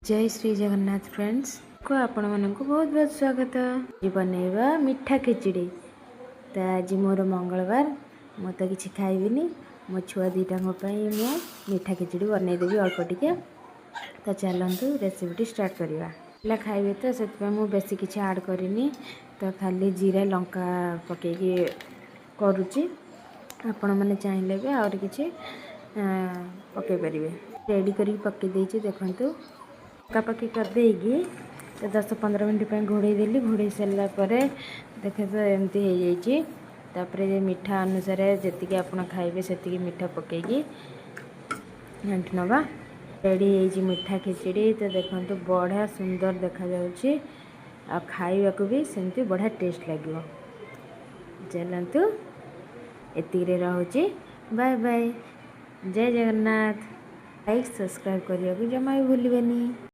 ଜୟ Shri Jagannath friends କୁ ଆପଣମାନଙ୍କୁ ବହୁତ ବହୁତ ସ୍ୱାଗତ। ଆଜି ବନେଇବା ମିଠା ଖେଚୁଡ଼ି। ତ ଆଜି ମୋର ମଙ୍ଗଳବାର, ମୁଁ ତ କିଛି ଖାଇବିନି। ମୋ ଛୁଆ ଦୁଇଟାଙ୍କ ପାଇଁ ମୁଁ ମିଠା ଖେଚୁଡ଼ି ବନେଇଦେବି ଅଳ୍ପ ଟିକେ। ତ ଚାଲନ୍ତୁ, ରେସିପିଟି ଷ୍ଟାର୍ଟ କରିବା। ପିଲା ଖାଇବେ ତ, ସେଥିପାଇଁ ମୁଁ ବେଶୀ କିଛି ଆଡ଼୍ କରିନି। ତ ଖାଲି ଜିରା ଲଙ୍କା ପକେଇକି କରୁଛି। ଆପଣମାନେ ଚାହିଁଲେ ବି ଆହୁରି କିଛି ପକାଇ ପାରିବେ। ରେଡ଼ି କରିକି ପକାଇ ଦେଇଛି, ଦେଖନ୍ତୁ। ପକାପକି କରିଦେଇକି ତ 10-15 ମିନିଟ୍ ପାଇଁ ଘୋଡ଼େଇ ଦେଲି। ଘୋଡ଼େଇ ସାରିଲା ପରେ ଦେଖନ୍ତୁ, ଏମିତି ହେଇଯାଇଛି। ତାପରେ ମିଠା ଅନୁସାରେ ଯେତିକି ଆପଣ ଖାଇବେ, ସେତିକି ମିଠା ପକାଇକି ଘାଣ୍ଟି ନେବା। ରେଡ଼ି ହେଇଛି ମିଠା ଖେଚୁଡ଼ି। ତ ଦେଖନ୍ତୁ, ବଢ଼ିଆ ସୁନ୍ଦର ଦେଖାଯାଉଛି ଆଉ ଖାଇବାକୁ ବି ସେମିତି ବଢ଼ିଆ ଟେଷ୍ଟ ଲାଗିବ। ଚାଲନ୍ତୁ, ଏତିକିରେ ରହୁଛି। ବାଏ ବାଏ, ଜୟ ଜଗନ୍ନାଥ। ଲାଇକ୍, ସବସ୍କ୍ରାଇବ୍ କରିବାକୁ ଜମା ବି ଭୁଲିବେନି।